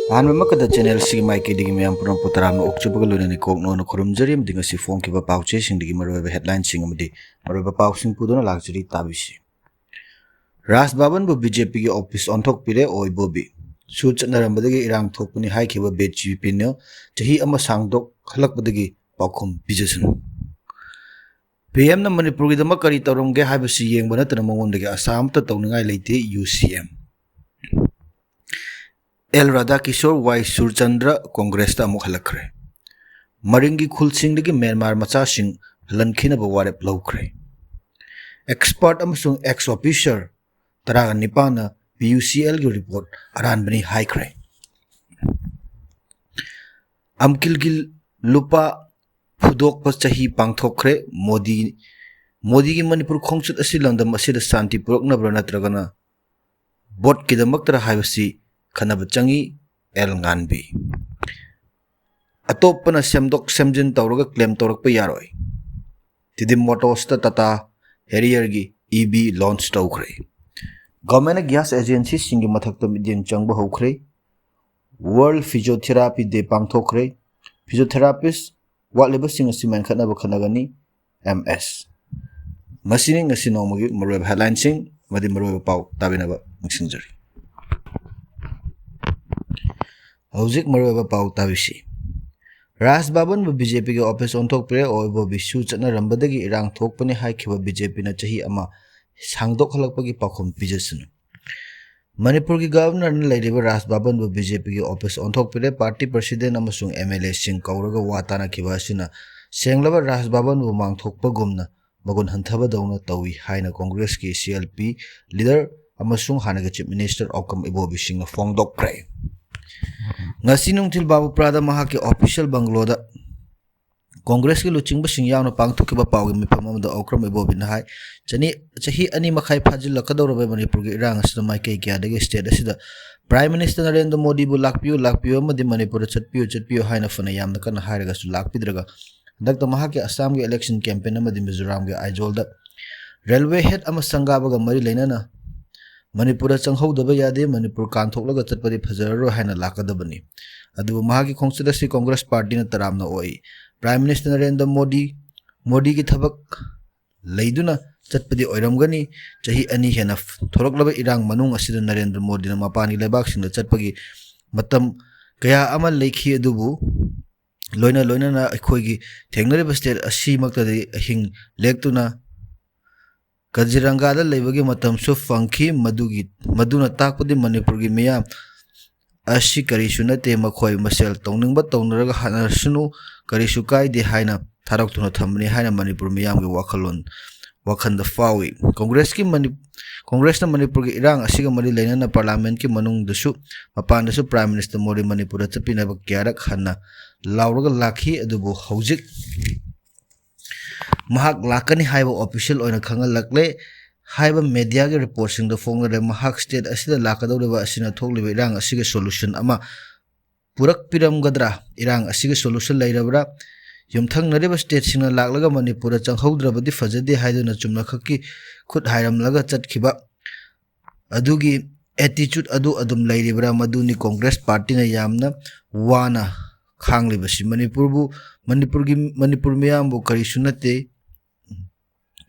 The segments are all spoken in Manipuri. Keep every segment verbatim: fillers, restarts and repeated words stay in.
ꯑꯍꯥꯟꯕꯃꯛꯇꯗ ꯆꯦꯅꯦꯜꯁꯤꯒꯤ ꯃꯥꯏꯀꯩꯗꯒꯤ ꯃꯌꯥꯝ ꯄꯨꯝꯅꯃꯛꯄꯨ ꯇꯔꯥꯝꯅ ꯑꯣꯛꯆꯕꯒ ꯂꯣꯏꯅꯅ ꯀꯣꯛꯅꯣꯅ ꯈꯨꯔꯨꯝꯖꯔꯤ, ꯑꯃꯗꯤ ꯉꯁꯤ ꯐꯣꯡꯈꯤꯕ ꯄꯥꯎꯆꯦꯁꯤꯡꯗꯒꯤ ꯃꯔꯨꯑꯣꯏꯕ ꯍꯦꯗꯂꯥꯏꯟꯁꯤꯡ ꯑꯃꯗꯤ ꯃꯔꯨꯑꯣꯏꯕ ꯄꯥꯎꯁꯤꯡ ꯄꯨꯗꯨꯅ ꯂꯥꯛꯆꯔꯤ꯫ ꯇꯥꯕꯤꯁꯤ꯫ ꯔꯥꯖ ꯚꯕꯟꯕꯨ ꯕꯤ ꯖꯦ ꯄꯤꯒꯤ ꯑꯣꯐꯤꯁ ꯑꯣꯟꯊꯣꯛꯄꯤꯔꯦ ꯑꯣ ꯏꯕꯣꯕꯤ꯫ ꯁꯨ ꯆꯠꯅꯔꯝꯕꯗꯒꯤ ꯏꯔꯥꯡ ꯊꯣꯛꯄꯅꯤ ꯍꯥꯏꯈꯤꯕ ꯕꯤ ꯖꯦ ꯄꯤꯅ ꯆꯍꯤ ꯑꯃ ꯁꯥꯡꯗꯣꯛꯍꯜꯂꯛꯄꯗꯒꯤ ꯄꯥꯎꯈꯨꯝ ꯄꯤꯖꯁꯅꯨ꯫ ꯄꯤ ꯑꯦꯝꯅ ꯃꯅꯤꯄꯨꯔꯒꯤꯗꯃꯛ ꯀꯔꯤ ꯇꯧꯔꯝꯒꯦ ꯍꯥꯏꯕꯁꯤ ꯌꯦꯡꯕ ꯅꯠꯇꯅ ꯃꯉꯣꯟꯗꯒꯤ ꯑꯥꯁꯥ ꯑꯃꯠꯇ ꯇꯧꯅꯤꯡꯉꯥꯏ ꯂꯩꯇꯦ, ꯌꯨ ꯁꯤ ꯑꯦꯝ꯫ ꯑꯦꯜ ꯔꯥꯙꯥꯀꯤꯁꯣꯔ ꯋꯥꯏ ꯁꯨꯔꯆꯟꯗ꯭ꯔ ꯀꯣꯡꯒ꯭ꯔꯦꯁꯇ ꯑꯃꯨꯛ ꯍꯜꯂꯛꯈ꯭ꯔꯦ꯫ ꯃꯔꯤꯡꯒꯤ ꯈꯨꯜꯁꯤꯡꯗꯒꯤ ꯃ꯭ꯌꯥꯟꯃꯥꯔ ꯃꯆꯥꯁꯤꯡ ꯍꯜꯍꯟꯈꯤꯅꯕ ꯋꯥꯔꯦꯞ ꯂꯧꯈ꯭ꯔꯦ꯫ ꯑꯦꯛꯁꯄꯔꯠ ꯑꯃꯁꯨꯡ ꯑꯦꯛꯁ ꯑꯣꯐꯤꯁꯔ ꯇꯔꯥꯒ ꯅꯤꯄꯥꯟꯅ ꯄꯤ ꯌꯨ ꯁꯤ ꯑꯦꯜꯒꯤ ꯔꯤꯄꯣꯔꯠ ꯑꯔꯥꯟꯕꯅꯤ ꯍꯥꯏꯈ꯭ꯔꯦ꯫ ꯑꯝꯀꯤꯜꯒꯤ ꯂꯨꯄꯥ ꯐꯨꯗꯣꯛꯄ ꯆꯍꯤ ꯄꯥꯡꯊꯣꯛꯈ꯭ꯔꯦ꯫ ꯃꯣꯗꯤ, ꯃꯣꯗꯤꯒꯤ ꯃꯅꯤꯄꯨꯔ ꯈꯣꯡꯆꯠ ꯑꯁꯤ ꯂꯝꯗꯝ ꯑꯁꯤꯗ ꯁꯥꯟꯇꯤ ꯄꯨꯔꯛꯅꯕ꯭ꯔꯥ ꯅꯠꯇ꯭ꯔꯒꯅ ꯚꯣꯠꯀꯤꯗꯃꯛꯇꯔ ꯍꯥꯏꯕꯁꯤ ꯈꯟꯅꯕ ꯆꯪꯏ, ꯑꯦꯜ ꯉꯥꯟꯕꯤ꯫ ꯑꯇꯣꯞꯄꯅ ꯁꯦꯝꯗꯣꯛ ꯁꯦꯝꯖꯤꯟ ꯇꯧꯔꯒ ꯀ꯭ꯂꯦꯝ ꯇꯧꯔꯛꯄ ꯌꯥꯔꯣꯏ꯫ ꯇꯤꯗꯤꯝ ꯃꯣꯇꯣꯔꯁꯇ ꯇꯥꯇꯥ ꯍꯦꯔꯤꯌꯔꯒꯤ ꯏ ꯚꯤ ꯂꯣꯟꯆ ꯇꯧꯈ꯭ꯔꯦ꯫ ꯒꯚꯔꯟꯃꯦꯟꯅ ꯒ꯭ꯌꯥꯁ ꯑꯦꯖꯦꯟꯁꯤꯁꯤꯡꯒꯤ ꯃꯊꯛꯇ ꯃꯤꯠꯌꯦꯡ ꯆꯪꯕ ꯍꯧꯈ꯭ꯔꯦ꯫ ꯋꯥꯔꯜꯗ ꯐꯤꯖꯤꯑꯣꯊꯦꯔꯥꯄꯤ ꯗꯦ ꯄꯥꯡꯊꯣꯛꯈ꯭ꯔꯦ꯫ ꯐꯤꯖꯤꯑꯣꯊꯦꯔꯥꯄꯤꯁ ꯋꯥꯠꯂꯤꯕꯁꯤꯡ ꯑꯁꯤ ꯃꯦꯟꯈꯠꯅꯕ ꯈꯟꯅꯒꯅꯤ, ꯑꯦꯝ ꯑꯦꯁ꯫ ꯃꯁꯤꯅꯤ ꯉꯁꯤ ꯅꯣꯡꯃꯒꯤ ꯃꯔꯨꯑꯣꯏꯕ ꯍꯦꯗꯂꯥꯏꯟꯁꯤꯡ ꯑꯃꯗꯤ ꯃꯔꯨꯑꯣꯏꯕ ꯄꯥꯎ ꯇꯥꯕꯤꯅꯕ ꯅꯤꯡꯁꯤꯡꯖꯔꯤ꯫ ꯍꯧꯖꯤꯛ ꯃꯔꯨꯑꯣꯏꯕ ꯄꯥꯎ ꯇꯥꯕꯤꯁꯤ꯫ ꯔꯥꯖ ꯚꯕꯟꯕꯨ ꯕꯤ ꯖꯦ ꯄꯤꯒꯤ ꯑꯣꯐꯤꯁ ꯑꯣꯟꯊꯣꯛꯄꯤꯔꯦ꯫ ꯑꯣꯏꯕꯣꯕꯤ ꯁꯨ ꯆꯠꯅꯔꯝꯕꯗꯒꯤ ꯏꯔꯥꯡ ꯊꯣꯛꯄꯅꯤ ꯍꯥꯏꯈꯤꯕ ꯕꯤ ꯖꯦ ꯄꯤꯅ ꯆꯍꯤ ꯑꯃ ꯁꯥꯡꯗꯣꯛꯍꯜꯂꯛꯄꯒꯤ ꯄꯥꯎꯈꯨꯝ ꯄꯤꯖꯁꯅꯨ꯫ ꯃꯅꯤꯄꯨꯔꯒꯤ ꯒꯚꯔꯅꯔꯅ ꯂꯩꯔꯤꯕ ꯔꯥꯖ ꯚꯕꯟꯕꯨ ꯕꯤ ꯖꯦ ꯄꯤꯒꯤ ꯑꯣꯐꯤꯁ ꯑꯣꯟꯊꯣꯛꯄꯤꯔꯦ꯫ ꯄꯥꯔꯇꯤ ꯄ꯭ꯔꯁꯤꯗꯦꯟ ꯑꯃꯁꯨꯡ ꯑꯦꯝ ꯑꯦꯜ ꯑꯦꯁꯤꯡ ꯀꯧꯔꯒ ꯋꯥ ꯇꯥꯅꯈꯤꯕ ꯑꯁꯤꯅ ꯁꯦꯡꯂꯕ ꯔꯥꯖ ꯚꯕꯟꯕꯨ ꯃꯥꯡꯊꯣꯛꯄꯒꯨꯝꯅ ꯃꯒꯨꯟ ꯍꯟꯊꯕꯗꯧꯅ ꯇꯧꯏ ꯍꯥꯏꯅ ꯀꯣꯡꯒ꯭ꯔꯦꯁꯀꯤ ꯁꯤ ꯑꯦꯜ ꯄꯤ ꯂꯤꯗꯔ ꯑꯃꯁꯨꯡ ꯍꯥꯟꯅꯒꯤ ꯆꯤꯐ ꯃꯤꯅꯤꯁꯇꯔ ꯑꯣꯀꯝ ꯏꯕꯣꯕꯤ ꯁꯤꯡꯅ ꯐꯣꯡꯗꯣꯛꯈ꯭ꯔꯦ꯫ ꯉꯁꯤ ꯅꯨꯡꯊꯤꯜ ꯕꯥꯕꯨꯄ꯭ꯔꯥꯗ ꯃꯍꯥꯛꯀꯤ ꯑꯣꯐꯤꯁꯤꯌꯦꯜ ꯕꯪꯒꯂꯣꯗ ꯀꯣꯡꯒ꯭ꯔꯦꯁꯀꯤ ꯂꯨꯆꯤꯡꯕꯁꯤꯡ ꯌꯥꯎꯅ ꯄꯥꯡꯊꯣꯛꯈꯤꯕ ꯄꯥꯎꯒꯤ ꯃꯤꯐꯝ ꯑꯃꯗ ꯑꯣꯀ꯭ꯔꯝ ꯏꯕꯣꯕꯤꯅ ꯍꯥꯏ, ꯆꯅꯤ, ꯆꯍꯤ ꯑꯅꯤ ꯃꯈꯥꯏ ꯐꯥꯖꯤꯜꯂꯛꯀꯗꯧꯔꯕ ꯃꯅꯤꯄꯨꯔꯒꯤ ꯏꯔꯥꯡ ꯑꯁꯤꯗ ꯃꯥꯏꯀꯩ ꯀꯌꯥꯗꯒꯤ ꯁ꯭ꯇꯦꯠ ꯑꯁꯤꯗ ꯄ꯭ꯔꯥꯏꯝ ꯃꯤꯅꯤꯁꯇꯔ ꯅꯔꯦꯟꯗ꯭ꯔ ꯃꯣꯗꯤꯕꯨ ꯂꯥꯛꯄꯤꯌꯨ, ꯂꯥꯛꯄꯤꯌꯨ ꯑꯃꯗꯤ ꯃꯅꯤꯄꯨꯔꯗ ꯆꯠꯄꯤꯌꯨ, ꯆꯠꯄꯤꯌꯨ ꯍꯥꯏꯅ ꯐꯅ ꯌꯥꯝꯅ ꯀꯟꯅ ꯍꯥꯏꯔꯒꯁꯨ ꯂꯥꯛꯄꯤꯗ꯭ꯔꯒ ꯍꯟꯗꯛꯇ ꯃꯍꯥꯛꯀꯤ ꯑꯁꯥꯝꯒꯤ ꯏꯂꯦꯛꯁꯟ ꯀꯦꯝꯄꯦꯟ ꯑꯃꯗꯤ ꯃꯤꯖꯣꯔꯥꯝꯒꯤ ꯑꯥꯏꯖꯣꯜꯗ ꯔꯦꯜꯋꯦ ꯍꯦꯗ ꯑꯃ ꯁꯪꯒꯥꯕꯒ ꯃꯔꯤ ꯂꯩꯅꯅ ꯃꯅꯤꯄꯨꯔꯗ ꯆꯪꯍꯧꯗꯕ ꯌꯥꯗꯦ, ꯃꯅꯤꯄꯨꯔ ꯀꯥꯟꯊꯣꯛꯂꯒ ꯆꯠꯄꯗꯤ ꯐꯖꯔꯔꯣꯏ ꯍꯥꯏꯅ ꯂꯥꯛꯀꯗꯕꯅꯤ꯫ ꯑꯗꯨꯕꯨ ꯃꯍꯥꯛꯀꯤ ꯈꯣꯡꯆꯠ ꯑꯁꯤ ꯀꯣꯡꯒ꯭ꯔꯦꯁ ꯄꯥꯔꯇꯤꯅ ꯇꯔꯥꯝꯅ ꯑꯣꯛꯏ꯫ ꯄ꯭ꯔꯥꯏꯝ ꯃꯤꯅꯤꯁꯇꯔ ꯅꯔꯦꯟꯗ꯭ꯔ ꯃꯣꯗꯤ, ꯃꯣꯗꯤꯒꯤ ꯊꯕꯛ ꯂꯩꯗꯨꯅ ꯆꯠꯄꯗꯤ ꯑꯣꯏꯔꯝꯒꯅꯤ꯫ ꯆꯍꯤ ꯑꯅꯤ ꯍꯦꯟꯅ ꯊꯣꯔꯛꯂꯕ ꯏꯔꯥꯡ ꯃꯅꯨꯡ ꯑꯁꯤꯗ ꯅꯔꯦꯟꯗ꯭ꯔ ꯃꯣꯗꯤꯅ ꯃꯄꯥꯟꯒꯤ ꯂꯩꯕꯥꯛꯁꯤꯡꯗ ꯆꯠꯄꯒꯤ ꯃꯇꯝ ꯀꯌꯥ ꯑꯃ ꯂꯩꯈꯤ, ꯑꯗꯨꯕꯨ ꯂꯣꯏꯅ ꯂꯣꯏꯅꯅ ꯑꯩꯈꯣꯏꯒꯤ ꯊꯦꯡꯅꯔꯤꯕ ꯁ꯭ꯇꯦꯠ ꯑꯁꯤꯃꯛꯇꯗꯤ ꯑꯍꯤꯡ ꯂꯦꯛꯇꯨꯅ ꯀꯖꯤꯔꯪꯒꯥꯗ ꯂꯩꯕꯒꯤ ꯃꯇꯝꯁꯨ ꯐꯪꯈꯤ꯫ ꯃꯗꯨꯒꯤ, ꯃꯗꯨꯅ ꯇꯥꯛꯄꯗꯤ ꯃꯅꯤꯄꯨꯔꯒꯤ ꯃꯤꯌꯥꯝ ꯑꯁꯤ ꯀꯔꯤꯁꯨ ꯅꯠꯇꯦ, ꯃꯈꯣꯏ ꯃꯁꯦꯜ ꯇꯧꯅꯤꯡꯕ ꯇꯧꯅꯔꯒ ꯍꯥꯠꯅꯔꯁꯅꯨ, ꯀꯔꯤꯁꯨ ꯀꯥꯏꯗꯦ ꯍꯥꯏꯅ ꯊꯥꯗꯣꯛꯇꯨꯅ ꯊꯝꯕꯅꯤ ꯍꯥꯏꯅ ꯃꯅꯤꯄꯨꯔ ꯃꯤꯌꯥꯝꯒꯤ ꯋꯥꯈꯜꯂꯣꯟ, ꯋꯥꯈꯜꯗ ꯐꯥꯎꯏ꯫ ꯀꯣꯡꯒ꯭ꯔꯦꯁꯀꯤ ꯃꯅꯤ-, ꯀꯣꯡꯒ꯭ꯔꯦꯁꯅ ꯃꯅꯤꯄꯨꯔꯒꯤ ꯏꯔꯥꯡ ꯑꯁꯤꯒ ꯃꯔꯤ ꯂꯩꯅꯅ ꯄꯥꯔꯂꯤꯌꯥꯃꯦꯟꯠꯀꯤ ꯃꯅꯨꯡꯗꯁꯨ ꯃꯄꯥꯟꯗꯁꯨ ꯄ꯭ꯔꯥꯏꯝ ꯃꯤꯅꯤꯁꯇꯔ ꯃꯣꯗꯤ ꯃꯅꯤꯄꯨꯔꯗ ꯆꯠꯄꯤꯅꯕ ꯀꯌꯥꯔꯛ ꯍꯟꯅ ꯂꯥꯎꯔꯒ ꯂꯥꯛꯈꯤ꯫ ꯑꯗꯨꯕꯨ ꯍꯧꯖꯤꯛ ꯃꯍꯥꯛ ꯂꯥꯛꯀꯅꯤ ꯍꯥꯏꯕ ꯑꯣꯐꯤꯁꯤꯌꯦꯜ ꯑꯣꯏꯅ ꯈꯪꯍꯜꯂꯛꯂꯦ꯫ ꯍꯥꯏꯕ ꯃꯦꯗꯤꯌꯥꯒꯤ ꯔꯤꯄꯣꯔꯠꯁꯤꯡꯗ ꯐꯣꯡꯅꯔꯦ꯫ ꯃꯍꯥꯛ ꯁ꯭ꯇꯦꯠ ꯑꯁꯤꯗ ꯂꯥꯛꯀꯗꯧꯔꯤꯕ ꯑꯁꯤꯅ ꯊꯣꯛꯂꯤꯕ ꯏꯔꯥꯡ ꯑꯁꯤꯒꯤ ꯁꯣꯂꯨꯁꯟ ꯑꯃ ꯄꯨꯔꯛꯄꯤꯔꯝꯒꯗ꯭ꯔꯥ? ꯏꯔꯥꯡ ꯑꯁꯤꯒꯤ ꯁꯣꯂꯨꯁꯟ ꯂꯩꯔꯕ꯭ꯔꯥ? ꯌꯨꯝꯊꯪꯅꯔꯤꯕ ꯁ꯭ꯇꯦꯠꯁꯤꯡꯅ ꯂꯥꯛꯂꯒ ꯃꯅꯤꯄꯨꯔꯗ ꯆꯪꯍꯧꯗ꯭ꯔꯕꯗꯤ ꯐꯖꯗꯦ ꯍꯥꯏꯗꯨꯅ ꯆꯨꯝꯅꯈꯛꯀꯤ ꯈꯨꯠ ꯍꯥꯏꯔꯝꯂꯒ ꯆꯠꯈꯤꯕ ꯑꯗꯨꯒꯤ ꯑꯦꯇꯤꯆꯨꯠ ꯑꯗꯨ ꯑꯗꯨꯝ ꯂꯩꯔꯤꯕ꯭ꯔꯥ? ꯃꯗꯨꯅꯤ ꯀꯣꯡꯒ꯭ꯔꯦꯁ ꯄꯥꯔꯇꯤꯅ ꯌꯥꯝꯅ ꯋꯥꯅ ꯈꯥꯡꯂꯤꯕꯁꯤ꯫ ꯃꯅꯤꯄꯨꯔꯕꯨ, ꯃꯅꯤꯄꯨꯔꯒꯤ, ꯃꯅꯤꯄꯨꯔ ꯃꯤꯌꯥꯝꯕꯨ ꯀꯔꯤꯁꯨ ꯅꯠꯇꯦ,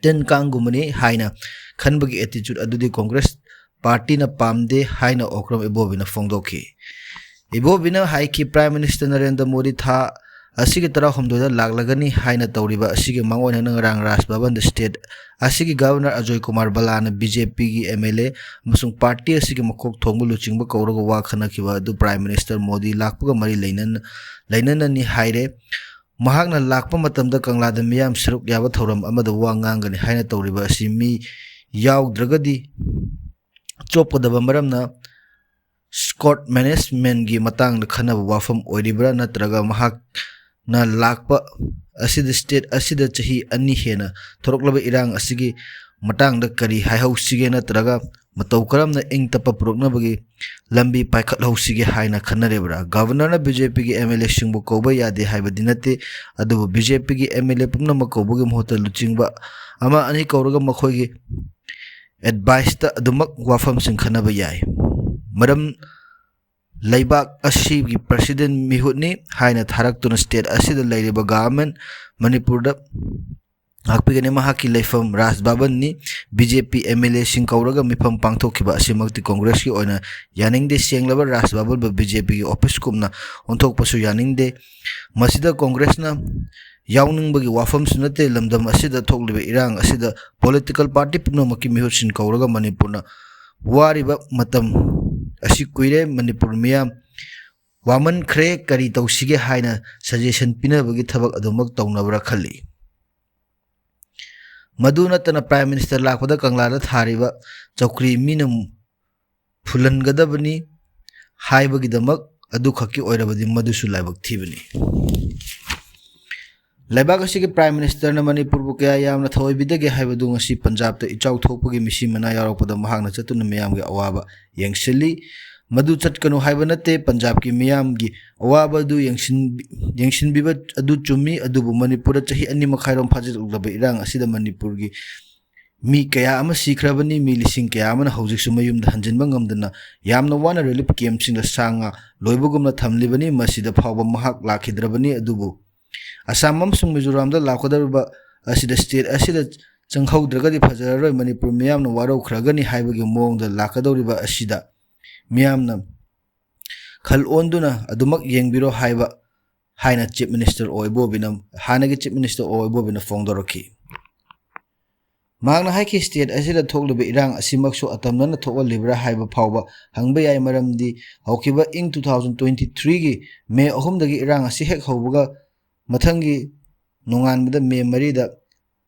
ꯇꯤꯟ ꯀꯥꯡꯒꯨꯝꯕꯅꯤ ꯍꯥꯏꯅ ꯈꯟꯕꯒꯤ ꯑꯦꯇꯤꯆꯨꯠ ꯑꯗꯨꯗꯤ ꯀꯣꯡꯒ꯭ꯔꯦꯁ ꯄꯥꯔꯇꯤꯅ ꯄꯥꯝꯗꯦ ꯍꯥꯏꯅ ꯑꯣꯀ꯭ꯔꯝ ꯏꯕꯣꯕꯤꯅ ꯐꯣꯡꯗꯣꯛꯈꯤ꯫ ꯏꯕꯣꯕꯤꯅ ꯍꯥꯏꯈꯤ, ꯄ꯭ꯔꯥꯏꯝ ꯃꯤꯅꯤꯁꯇꯔ ꯅꯔꯦꯟꯗ꯭ꯔ ꯃꯣꯗꯤ ꯊꯥ ꯑꯁꯤꯒꯤ ꯇꯔꯥꯍꯨꯝꯗꯣꯏꯗ ꯂꯥꯛꯂꯒꯅꯤ ꯍꯥꯏꯅ ꯇꯧꯔꯤꯕ ꯑꯁꯤꯒꯤ ꯃꯥꯡꯑꯣꯏꯅꯅ ꯉꯔꯥꯡ ꯔꯥꯖ ꯚꯕꯟꯗ ꯁ꯭ꯇꯦꯠ ꯑꯁꯤꯒꯤ governor Ajoy Kumar ꯕꯂꯥꯅ B J ꯄꯤꯒꯤ ꯑꯦꯝ ꯑꯦꯜ ꯑꯦ ꯑꯃꯁꯨꯡ ꯄꯥꯔꯇꯤ ꯑꯁꯤꯒꯤ ꯃꯀꯣꯛ ꯊꯣꯡꯕ ꯂꯨꯆꯤꯡꯕ ꯀꯧꯔꯒ ꯋꯥ ꯈꯟꯅꯈꯤꯕ ꯑꯗꯨ ꯄ꯭ꯔꯥꯏꯝ ꯃꯤꯅꯤꯁꯇꯔ ꯃꯣꯗꯤ ꯂꯥꯛꯄꯒ ꯃꯔꯤ ꯂꯩꯅꯅ, ꯂꯩꯅꯅꯅꯤ ꯍꯥꯏꯔꯦ꯫ ꯃꯍꯥꯛꯅ ꯂꯥꯛꯄ ꯃꯇꯝꯗ ꯀꯪꯂꯥꯗ ꯃꯤꯌꯥꯝ ꯁꯔꯨꯛ ꯌꯥꯕ ꯊꯧꯔꯝ ꯑꯃꯗ ꯋꯥ ꯉꯥꯡꯒꯅꯤ ꯍꯥꯏꯅ ꯇꯧꯔꯤꯕ ꯑꯁꯤ ꯃꯤ ꯌꯥꯎꯗ꯭ꯔꯒꯗꯤ ꯆꯣꯞꯀꯗꯕ ꯃꯔꯝꯅ ꯁ꯭ꯀꯣꯠ ꯃꯦꯅꯦꯖꯃꯦꯟꯒꯤ ꯃꯇꯥꯡꯗ ꯈꯟꯅꯕ ꯋꯥꯐꯝ ꯑꯣꯏꯔꯤꯕ꯭ꯔꯥ, ꯅꯠꯇ꯭ꯔꯒ ꯃꯍꯥꯛꯅ ꯂꯥꯛꯄ ꯑꯁꯤꯗ ꯁ꯭ꯇꯦꯠ ꯑꯁꯤꯗ ꯆꯍꯤ ꯑꯅꯤ ꯍꯦꯟꯅ ꯊꯣꯔꯛꯂꯕ ꯏꯔꯥꯡ ꯑꯁꯤꯒꯤ ꯃꯇꯥꯡꯗ ꯀꯔꯤ ꯍꯥꯏꯍꯧꯁꯤꯒꯦ, ꯅꯠꯇ꯭ꯔꯒ ꯃꯇꯧ ꯀꯔꯝꯅ ꯏꯪ ꯇꯞꯄ ꯄꯨꯔꯛꯅꯕꯒꯤ ꯂꯝꯕꯤ ꯄꯥꯏꯈꯠꯍꯧꯁꯤꯒꯦ ꯍꯥꯏꯅ ꯈꯟꯅꯔꯤꯕ꯭ꯔꯥ? ꯒꯚꯔꯅꯔꯅ ꯕꯤ ꯖꯦ ꯄꯤꯒꯤ ꯑꯦꯝ ꯑꯦꯜ ꯑꯦꯁꯤꯡꯕꯨ ꯀꯧꯕ ꯌꯥꯗꯦ ꯍꯥꯏꯕꯗꯤ ꯅꯠꯇꯦ, ꯑꯗꯨꯕꯨ ꯕꯤ ꯖꯦ ꯄꯤꯒꯤ ꯑꯦꯝ ꯑꯦꯜ ꯑꯦ ꯄꯨꯝꯅꯃꯛ ꯀꯧꯕꯒꯤ ꯃꯍꯨꯠꯇ ꯂꯨꯆꯤꯡꯕ ꯑꯃ ꯑꯅꯤ ꯀꯧꯔꯒ ꯃꯈꯣꯏꯒꯤ ꯑꯦꯗꯚꯥꯏꯁꯇ ꯑꯗꯨꯃꯛ ꯋꯥꯐꯝꯁꯤꯡ ꯈꯟꯅꯕ ꯌꯥꯏ꯫ ꯃꯔꯝ ꯂꯩꯕꯥꯛ ꯑꯁꯤꯒꯤ ꯄ꯭ꯔꯁꯤꯗꯦꯟ ꯃꯤꯍꯨꯠꯅꯤ ꯍꯥꯏꯅ ꯊꯥꯔꯛꯇꯨꯅ ꯁ꯭ꯇꯦꯠ ꯑꯁꯤꯗ ꯂꯩꯔꯤꯕ ꯒꯚꯔꯟꯃꯦꯟ ꯃꯅꯤꯄꯨꯔꯗ ꯉꯥꯛꯄꯤꯒꯅꯤ꯫ ꯃꯍꯥꯛꯀꯤ ꯂꯩꯐꯝ ꯔꯥꯖ ꯚꯕꯟꯅꯤ꯫ B J P M L ꯑꯦꯁꯤꯡ ꯀꯧꯔꯒ ꯃꯤꯐꯝ ꯄꯥꯡꯊꯣꯛꯈꯤꯕ ꯑꯁꯤꯃꯛꯇꯤ ꯀꯣꯡꯒ꯭ꯔꯦꯁꯀꯤ ꯑꯣꯏꯅ ꯌꯥꯅꯤꯡꯗꯦ꯫ ꯁꯦꯡꯂꯕ ꯔꯥꯖ ꯚꯕꯟꯕꯨ ꯕꯤ ꯖꯦ ꯄꯤꯒꯤ ꯑꯣꯐꯤꯁꯀꯨꯝꯅ ꯑꯣꯟꯊꯣꯛꯄꯁꯨ ꯌꯥꯅꯤꯡꯗꯦ꯫ ꯃꯁꯤꯗ ꯀꯣꯡꯒ꯭ꯔꯦꯁꯅ ꯌꯥꯎꯅꯤꯡꯕꯒꯤ ꯋꯥꯐꯝꯁꯨ ꯅꯠꯇꯦ꯫ ꯂꯝꯗꯝ ꯑꯁꯤꯗ ꯊꯣꯛꯂꯤꯕ ꯏꯔꯥꯡ ꯑꯁꯤꯗ ꯄꯣꯂꯤꯇꯤꯀꯦꯜ ꯄꯥꯔꯇꯤ ꯄꯨꯝꯅꯃꯛꯀꯤ ꯃꯤꯍꯨꯠꯁꯤꯡ ꯀꯧꯔꯒ ꯃꯅꯤꯄꯨꯔꯅ ꯋꯥꯔꯤꯕ ꯃꯇꯝ ꯑꯁꯤ ꯀꯨꯏꯔꯦ꯫ ꯃꯅꯤꯄꯨꯔ ꯃꯤꯌꯥꯝ ꯋꯥꯃꯟꯈ꯭ꯔꯦ, ꯀꯔꯤ ꯇꯧꯁꯤꯒꯦ ꯍꯥꯏꯅ ꯁꯖꯦꯁꯟ ꯄꯤꯅꯕꯒꯤ ꯊꯕꯛ ꯑꯗꯨꯃꯛ ꯇꯧꯅꯕ꯭ꯔꯥ ꯈꯜꯂꯤ꯫ ꯃꯗꯨ ꯅꯠꯇꯅ ꯄ꯭ꯔꯥꯏꯝ ꯃꯤꯅꯤꯁꯇꯔ ꯂꯥꯛꯄꯗ ꯀꯪꯂꯥꯗ ꯊꯥꯔꯤꯕ ꯆꯧꯀ꯭ꯔꯤ ꯃꯤꯅ ꯐꯨꯜꯍꯟꯒꯗꯕꯅꯤ ꯍꯥꯏꯕꯒꯤꯗꯃꯛ ꯑꯗꯨꯈꯛꯀꯤ ꯑꯣꯏꯔꯕꯗꯤ ꯃꯗꯨꯁꯨ ꯂꯥꯏꯕꯛ ꯊꯤꯕꯅꯤ꯫ ꯂꯩꯕꯥꯛ ꯑꯁꯤꯒꯤ ꯄ꯭ꯔꯥꯏꯝ ꯃꯤꯅꯤꯁꯇꯔꯅ ꯃꯅꯤꯄꯨꯔꯕꯨ ꯀꯌꯥ ꯌꯥꯝꯅ ꯊꯑꯣꯏꯕꯤꯗꯒꯦ ꯍꯥꯏꯕꯗꯨ ꯉꯁꯤ ꯄꯟꯖꯥꯕꯇ ꯏꯆꯥꯎ ꯊꯣꯛꯄꯒꯤ ꯃꯤꯁꯤ ꯃꯅꯥ ꯌꯥꯎꯔꯛꯄꯗ ꯃꯍꯥꯛꯅ ꯆꯠꯇꯨꯅ ꯃꯤꯌꯥꯝꯒꯤ ꯑꯋꯥꯕ ꯌꯦꯡꯁꯤꯜꯂꯤ꯫ ꯃꯗꯨ ꯆꯠꯀꯅꯨ ꯍꯥꯏꯕ ꯅꯠꯇꯦ꯫ ꯄꯟꯖꯥꯕꯀꯤ ꯃꯤꯌꯥꯝꯒꯤ ꯑꯋꯥꯕ ꯑꯗꯨ ꯌꯦꯡꯁꯤꯟꯕꯤ-, ꯌꯦꯡꯁꯤꯟꯕꯤꯕ ꯑꯗꯨ ꯆꯨꯝꯃꯤ, ꯑꯗꯨꯕꯨ ꯃꯅꯤꯄꯨꯔꯗ ꯆꯍꯤ ꯑꯅꯤ ꯃꯈꯥꯏꯔꯣꯝ ꯐꯥꯖꯤꯜꯂꯛꯂꯕ ꯏꯔꯥꯡ ꯑꯁꯤꯗ ꯃꯅꯤꯄꯨꯔꯒꯤ ꯃꯤ ꯀꯌꯥ ꯑꯃ ꯁꯤꯈ꯭ꯔꯕꯅꯤ꯫ ꯃꯤ ꯂꯤꯁꯤꯡ ꯀꯌꯥ ꯑꯃꯅ ꯍꯧꯖꯤꯛꯁꯨ ꯃꯌꯨꯝꯗ ꯍꯟꯖꯤꯟꯕ ꯉꯝꯗꯅ ꯌꯥꯝꯅ ꯋꯥꯅ ꯔꯤꯂꯤꯐ ꯀꯦꯝꯞꯁꯤꯡꯗ ꯁꯥ ꯉꯥ ꯂꯣꯏꯕꯒꯨꯝꯅ ꯊꯝꯂꯤꯕꯅꯤ꯫ ꯃꯁꯤꯗ ꯐꯥꯎꯕ ꯃꯍꯥꯛ ꯂꯥꯛꯈꯤꯗ꯭ꯔꯕꯅꯤ꯫ ꯑꯗꯨꯕꯨ ꯑꯁꯥꯝ ꯑꯃꯁꯨꯡ ꯃꯤꯖꯣꯔꯥꯝꯗ ꯂꯥꯛꯀꯗꯧꯔꯤꯕ ꯑꯁꯤꯗ ꯁ꯭ꯇꯦꯠ ꯑꯁꯤꯗ ꯆꯪꯍꯧꯗ꯭ꯔꯒꯗꯤ ꯐꯖꯔꯔꯣꯏ꯫ ꯃꯅꯤꯄꯨꯔ ꯃꯤꯌꯥꯝꯅ ꯋꯥꯔꯧꯈ꯭ꯔꯒꯅꯤ ꯍꯥꯏꯕꯒꯤ ꯃꯑꯣꯡꯗ ꯂꯥꯛꯀꯗꯧꯔꯤꯕ ꯑꯁꯤꯗ ꯃꯤꯌꯥꯝꯅ ꯈꯜ ꯑꯣꯟꯗꯨꯅ ꯑꯗꯨꯃꯛ ꯌꯦꯡꯕꯤꯔꯣ ꯍꯥꯏꯕ ꯍꯥꯏꯅ ꯆꯤꯐ ꯃꯤꯅꯤꯁꯇꯔ ꯑꯣ ꯏꯕꯣꯕꯤꯅ, ꯍꯥꯟꯅꯒꯤ ꯆꯤꯐ ꯃꯤꯅꯤꯁꯇꯔ ꯑꯣ ꯏꯕꯣꯕꯤꯅ ꯐꯣꯡꯗꯣꯔꯛꯈꯤ꯫ ꯃꯍꯥꯛꯅ ꯍꯥꯏꯈꯤ, ꯁ꯭ꯇꯦꯠ ꯑꯁꯤꯗ ꯊꯣꯛꯂꯤꯕ ꯏꯔꯥꯡ ꯑꯁꯤꯃꯛꯁꯨ ꯑꯇꯝꯅꯅ ꯊꯣꯛꯍꯜꯂꯤꯕ꯭ꯔꯥ ꯍꯥꯏꯕ ꯐꯥꯎꯕ ꯍꯪꯕ ꯌꯥꯏ, ꯃꯔꯝꯗꯤ ꯍꯧꯈꯤꯕ ꯏꯪ two thousand twenty threeꯒꯤ ꯃꯦ ꯑꯍꯨꯝꯗꯒꯤ ꯏꯔꯥꯡ ꯑꯁꯤ ꯍꯦꯛ ꯍꯧꯕꯒ ꯃꯊꯪꯒꯤ ꯅꯣꯡꯉꯥꯟꯕꯗ ꯃꯦ ꯃꯔꯤꯗ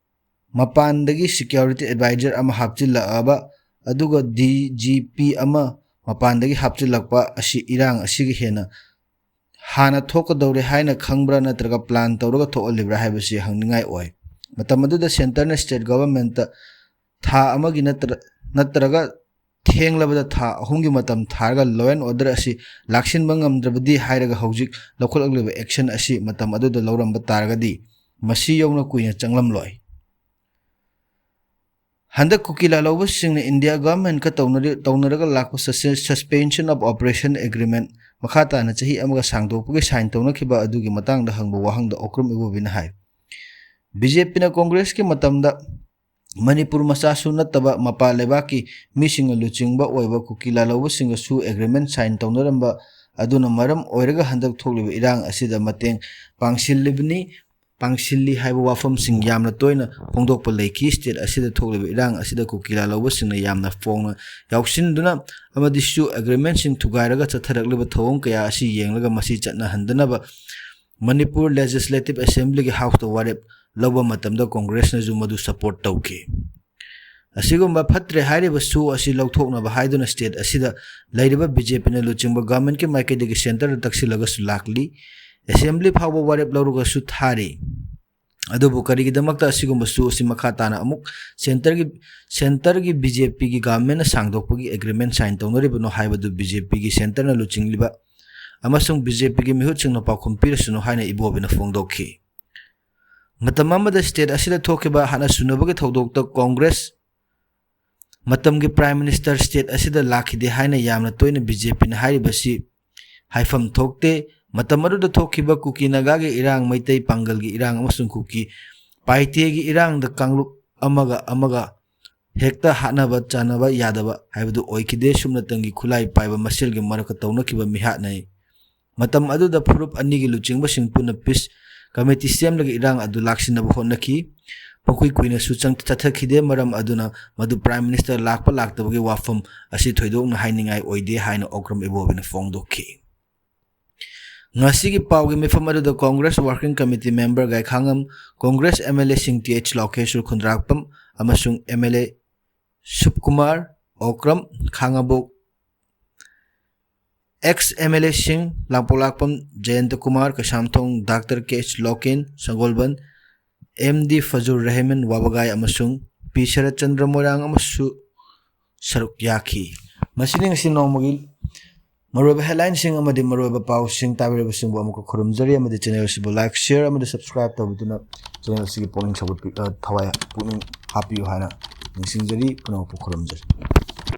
ꯃꯄꯥꯟꯗꯒꯤ ꯁꯤꯀ꯭ꯌꯨꯔꯤꯇꯤ ꯑꯦꯗꯚꯥꯏꯖꯔ ꯑꯃ ꯍꯥꯞꯆꯤꯜꯂꯛꯑꯕ, ꯑꯗꯨꯒ ꯗꯤ ꯖꯤ ꯄꯤ ꯑꯃ ꯃꯄꯥꯟꯗꯒꯤ ꯍꯥꯞꯆꯤꯜꯂꯛꯄ ꯑꯁꯤ ꯏꯔꯥꯡ ꯑꯁꯤꯒꯤ ꯍꯦꯟꯅ ꯍꯥꯟꯅ ꯊꯣꯛꯀꯗꯧꯔꯦ ꯍꯥꯏꯅ ꯈꯪꯕ꯭ꯔꯥ ꯅꯠꯇ꯭ꯔꯒ ꯄ꯭ꯂꯥꯟ ꯇꯧꯔꯒ ꯊꯣꯛꯍꯜꯂꯤꯕ꯭ꯔꯥ ꯍꯥꯏꯕꯁꯤ ꯍꯪꯅꯤꯡꯉꯥꯏ ꯑꯣꯏ꯫ ꯃꯇꯝ ꯑꯗꯨꯗ ꯁꯦꯟꯇꯔꯅ ꯁ꯭ꯇꯦꯠ ꯒꯚꯔꯟꯃꯦꯟꯠꯇ ꯊꯥ ꯑꯃꯒꯤ ꯅꯠꯇ꯭ꯔ-, ꯅꯠꯇ꯭ꯔꯒ ꯊꯦꯡꯂꯕꯗ ꯊꯥ ꯑꯍꯨꯝꯒꯤ ꯃꯇꯝ ꯊꯥꯔꯒ ꯂꯣ ꯑꯦꯟ ꯑꯣꯔꯗꯔ ꯑꯁꯤ ꯂꯥꯛꯁꯤꯟꯕ ꯉꯝꯗ꯭ꯔꯕꯗꯤ ꯍꯥꯏꯔꯒ ꯍꯧꯖꯤꯛ ꯂꯧꯈꯠꯂꯛꯂꯤꯕ ꯑꯦꯛꯁꯟ ꯑꯁꯤ ꯃꯇꯝ ꯑꯗꯨꯗ ꯂꯧꯔꯝꯕ ꯇꯥꯔꯒꯗꯤ ꯃꯁꯤ ꯌꯧꯅ ꯀꯨꯏꯅ ꯆꯪꯂꯝꯂꯣꯏ꯫ ꯍꯟꯗꯛ ꯀꯨꯀꯤ ꯂꯥꯜꯍꯧꯕꯁꯤꯡꯅ ꯏꯟꯗꯤꯌꯥ ꯒꯚꯔꯟꯃꯦꯟꯠꯀ ꯇꯧꯅꯔꯤ-, ꯇꯧꯅꯔꯒ ꯂꯥꯛꯄ Suspension of Operation Agreement ꯃꯈꯥ ꯇꯥꯅ ꯆꯍꯤ ꯑꯃꯒ ꯁꯥꯡꯗꯣꯛꯄꯒꯤ ꯁꯥꯏꯟ ꯇꯧꯅꯈꯤꯕ ꯑꯗꯨꯒꯤ ꯃꯇꯥꯡꯗ ꯍꯪꯕ ꯋꯥꯍꯪꯗ ꯑꯣꯀ꯭ꯔꯝ ꯏꯕꯣꯕꯤꯅ ꯍꯥꯏ, ꯕꯤ ꯖꯦ ꯄꯤꯅ ꯀꯣꯡꯒ꯭ꯔꯦꯁꯀꯤ ꯃꯇꯝꯗ ꯃꯅꯤꯄꯨꯔ ꯃꯆꯥꯁꯨ ꯅꯠꯇꯕ ꯃꯄꯥꯟ ꯂꯩꯕꯥꯛꯀꯤ ꯃꯤꯁꯤꯡꯅ ꯂꯨꯆꯤꯡꯕ ꯑꯣꯏꯕ ꯀꯨꯀꯤ ꯂꯥꯜꯍꯧꯕꯁꯤꯡꯒꯁꯨ ꯑꯦꯒ꯭ꯔꯤꯃꯦꯟ ꯁꯥꯏꯟ ꯇꯧꯅꯔꯝꯕ ꯑꯗꯨꯅ ꯃꯔꯝ ꯑꯣꯏꯔꯒ ꯍꯟꯗꯛ ꯊꯣꯛꯂꯤꯕ ꯏꯔꯥꯡ ꯑꯁꯤꯗ ꯃꯇꯦꯡ ꯄꯥꯡꯁꯤꯜꯂꯤꯕꯅꯤ, ꯄꯥꯡꯁꯤꯜꯂꯤ ꯍꯥꯏꯕ ꯋꯥꯐꯝꯁꯤꯡ ꯌꯥꯝꯅ ꯇꯣꯏꯅ ꯐꯣꯡꯗꯣꯛꯄ ꯂꯩꯈꯤ꯫ ꯁ꯭ꯇꯦꯠ ꯑꯁꯤꯗ ꯊꯣꯛꯂꯤꯕ ꯏꯔꯥꯡ ꯑꯁꯤꯗ ꯀꯨꯀꯤ ꯂꯥꯜꯍꯧꯕꯁꯤꯡꯅ ꯌꯥꯝꯅ ꯐꯣꯡꯅ ꯌꯥꯎꯁꯤꯟꯗꯨꯅ ꯑꯃꯗꯤꯁꯨ ꯑꯦꯒ꯭ꯔꯤꯃꯦꯟꯁꯤꯡ ꯊꯨꯒꯥꯏꯔꯒ ꯆꯠꯊꯔꯛꯂꯤꯕ ꯊꯧꯑꯣꯡ ꯀꯌꯥ ꯑꯁꯤ ꯌꯦꯡꯂꯒ ꯃꯁꯤ ꯆꯠꯅꯍꯟꯗꯅꯕ ꯃꯅꯤꯄꯨꯔ ꯂꯦꯖꯤꯁꯂꯦꯇꯤꯚ ꯑꯦꯁꯦꯝꯕ꯭ꯂꯤꯒꯤ ꯍꯥꯎꯁꯇ ꯋꯥꯔꯦꯞ ꯂꯧꯕ ꯃꯇꯝꯗ ꯀꯣꯡꯒ꯭ꯔꯦꯁꯅꯁꯨ ꯃꯗꯨ ꯁꯄꯣꯔꯠ ꯇꯧꯈꯤ꯫ ꯑꯁꯤꯒꯨꯝꯕ ꯐꯠꯇ꯭ꯔꯦ ꯍꯥꯏꯔꯤꯕ ꯁꯣ ꯑꯁꯤ ꯂꯧꯊꯣꯛꯅꯕ ꯍꯥꯏꯗꯨꯅ ꯁ꯭ꯇꯦꯠ ꯑꯁꯤꯗ ꯂꯩꯔꯤꯕ ꯕꯤ ꯖꯦ ꯄꯤꯅ ꯂꯨꯆꯤꯡꯕ ꯒꯚꯔꯟꯃꯦꯟꯠꯀꯤ ꯃꯥꯏꯀꯩꯗꯒꯤ ꯁꯦꯟꯇꯔꯗ ꯇꯛꯁꯤꯜꯂꯒꯁꯨ ꯂꯥꯛꯂꯤ꯫ ꯑꯦꯁꯦꯝꯕ꯭ꯂꯤ ꯐꯥꯎꯕ ꯋꯥꯔꯦꯞ ꯂꯧꯔꯒꯁꯨ ꯊꯥꯔꯤ꯫ ꯑꯗꯨꯕꯨ ꯀꯔꯤꯒꯤꯗꯃꯛꯇ ꯑꯁꯤꯒꯨꯝꯕ ꯁꯣ ꯑꯁꯤ ꯃꯈꯥ ꯇꯥꯅ ꯑꯃꯨꯛ ꯁꯦꯟꯇꯔꯒꯤ, ꯁꯦꯟꯇꯔꯒꯤ ꯕꯤ ꯖꯦ ꯄꯤꯒꯤ ꯒꯚꯔꯟꯃꯦꯟꯠꯅ ꯁꯥꯡꯗꯣꯛꯄꯒꯤ ꯑꯦꯒ꯭ꯔꯤꯃꯦꯟ ꯁꯥꯏꯟ ꯇꯧꯅꯔꯤꯕꯅꯣ ꯍꯥꯏꯕꯗꯨ ꯕꯤ ꯖꯦ ꯄꯤꯒꯤ ꯁꯦꯟꯇꯔꯅ ꯂꯨꯆꯤꯡꯂꯤꯕ ꯑꯃꯁꯨꯡ ꯕꯤ ꯖꯦ ꯄꯤꯒꯤ ꯃꯤꯍꯨꯠꯁꯤꯡꯅ ꯄꯥꯎꯈꯨꯝ ꯄꯤꯔꯁꯅꯨ ꯍꯥꯏꯅ ꯏꯕꯣꯕꯤꯅ ꯐꯣꯡꯗꯣꯛꯈꯤ꯫ ꯃꯇꯝ ꯑꯃꯗ ꯁ꯭ꯇꯦꯠ ꯑꯁꯤꯗ ꯊꯣꯛꯈꯤꯕ ꯍꯥꯠꯅ ꯁꯨꯅꯕꯒꯤ ꯊꯧꯗꯣꯛꯇ ꯀꯣꯡꯒ꯭ꯔꯦꯁ ꯃꯇꯝꯒꯤ ꯄ꯭ꯔꯥꯏꯝ ꯃꯤꯅꯤꯁꯇꯔ ꯁ꯭ꯇꯦꯠ ꯑꯁꯤꯗ ꯂꯥꯛꯈꯤꯗꯦ ꯍꯥꯏꯅ ꯌꯥꯝꯅ ꯇꯣꯏꯅ ꯕꯤ ꯖꯦ ꯄꯤꯅ ꯍꯥꯏꯔꯤꯕꯁꯤ ꯍꯥꯏꯐꯝ ꯊꯣꯛꯇꯦ꯫ ꯃꯇꯝ ꯑꯗꯨꯗ ꯊꯣꯛꯈꯤꯕ ꯀꯨꯀꯤ ꯅꯥꯒꯥꯒꯤ ꯏꯔꯥꯡ, ꯃꯩꯇꯩ ꯄꯥꯡꯒꯜꯒꯤ ꯏꯔꯥꯡ ꯑꯃꯁꯨꯡ ꯀꯨꯀꯤ ꯄꯥꯏꯇꯦꯒꯤ ꯏꯔꯥꯡꯗ ꯀꯥꯡꯂꯨꯞ ꯑꯃꯒ ꯑꯃꯒ ꯍꯦꯛꯇ ꯍꯥꯠꯅꯕ ꯆꯥꯅꯕ ꯌꯥꯗꯕ ꯍꯥꯏꯕꯗꯨ ꯑꯣꯏꯈꯤꯗꯦ꯫ ꯁꯨꯞꯅꯇꯪꯒꯤ ꯈꯨꯠꯂꯥꯏ ꯄꯥꯏꯕ ꯃꯁꯦꯜꯒꯤ ꯃꯔꯛꯇ ꯇꯧꯅꯈꯤꯕ ꯃꯤꯍꯥꯠꯅꯩ꯫ ꯃꯇꯝ ꯑꯗꯨꯗ ꯐꯨꯔꯨꯞ ꯑꯅꯤꯒꯤ ꯂꯨꯆꯤꯡꯕꯁꯤꯡ ꯄꯨꯟꯅ ꯄꯤꯁ ꯀꯃꯤꯇꯤ ꯁꯦꯝꯂꯒ ꯏꯔꯥꯡ ꯑꯗꯨ ꯂꯥꯛꯁꯤꯟꯅꯕ ꯍꯣꯠꯅꯈꯤ꯫ ꯃꯈꯣꯏ ꯀꯨꯏꯅꯁꯨ ꯆꯪ-, ꯆꯠꯊꯈꯤꯗꯦ꯫ ꯃꯔꯝ ꯑꯗꯨꯅ ꯃꯗꯨ ꯄ꯭ꯔꯥꯏꯝ ꯃꯤꯅꯤꯁꯇꯔ ꯂꯥꯛꯄ ꯂꯥꯛꯇꯕꯒꯤ ꯋꯥꯐꯝ ꯑꯁꯤ ꯊꯣꯏꯗꯣꯛꯅ ꯍꯥꯏꯅꯤꯡꯉꯥꯏ ꯑꯣꯏꯗꯦ ꯍꯥꯏꯅ ꯑꯣꯀ꯭ꯔꯝ ꯏꯕꯣꯕꯤꯅ ꯐꯣꯡꯗꯣꯛꯈꯤ꯫ ꯉꯁꯤꯒꯤ ꯄꯥꯎꯒꯤ ꯃꯤꯐꯝ ꯑꯗꯨꯗ ꯀꯣꯡꯒ꯭ꯔꯦꯁ ꯋꯥꯔꯀꯤꯡ ꯀꯃꯤꯇꯤ ꯃꯦꯝꯕꯔ ꯒꯥꯏꯈꯥꯉꯝ, ꯀꯣꯡꯒ꯭ꯔꯦꯁ ꯑꯦꯝ ꯑꯦꯜ ꯑꯦꯁꯤꯡ ꯇꯤ ꯑꯩꯆ ꯂꯣꯀꯦꯁꯣꯔ ꯈꯨꯟꯗ꯭ꯔꯥꯛꯄꯝ ꯑꯃꯁꯨꯡ M L A Surjakumar, Okram, Khangabok, ex M L ꯑꯦꯁꯤꯡ Langpoklakpam Jayanta Kumar, Keisamthong doctor K H Loken, Sagolband, M D Fazur Rahman, ꯋꯥꯕꯒꯥꯏ ꯑꯃꯁꯨꯡ ꯄꯤ ꯁꯔꯠꯆꯟꯗ꯭ꯔ ꯃꯣꯏꯔꯥꯡ ꯑꯃꯁꯨ ꯁꯔꯨꯛ ꯌꯥꯈꯤ꯫ ꯃꯁꯤꯅꯤ ꯉꯁꯤ ꯅꯣꯡꯃꯒꯤ ꯃꯔꯨꯑꯣꯏꯕ ꯍꯦꯗꯂꯥꯏꯟꯁꯤꯡ ꯑꯃꯗꯤ ꯃꯔꯨꯑꯣꯏꯕ ꯄꯥꯎꯁꯤꯡ ꯇꯥꯕꯤꯔꯤꯕꯁꯤꯡꯕꯨ ꯑꯃꯨꯛꯀ ꯈꯨꯔꯨꯝꯖꯔꯤ ꯑꯃꯗꯤ ꯆꯦꯅꯦꯜ ꯑꯁꯤꯕꯨ ꯂꯥꯏꯛ, ꯁꯤꯌꯔ ꯑꯃꯗꯤ ꯁꯕꯁꯀ꯭ꯔꯥꯏꯕ ꯇꯧꯕꯤꯗꯨꯅ ꯆꯦꯅꯦꯜ ꯑꯁꯤꯒꯤ ꯄꯨꯛꯅꯤꯡ ꯁꯧꯒꯠꯄꯤ-, ꯑ, ꯊꯋꯥꯏ ꯄꯨꯛꯅꯤꯡ ꯍꯥꯞꯄꯤꯌꯨ ꯍꯥꯏꯅ ꯅꯤꯡꯁꯤꯡꯖꯔꯤ, ꯄꯨꯝꯅꯃꯛꯄꯨ ꯈꯨꯔꯨꯝꯖꯔꯤ꯫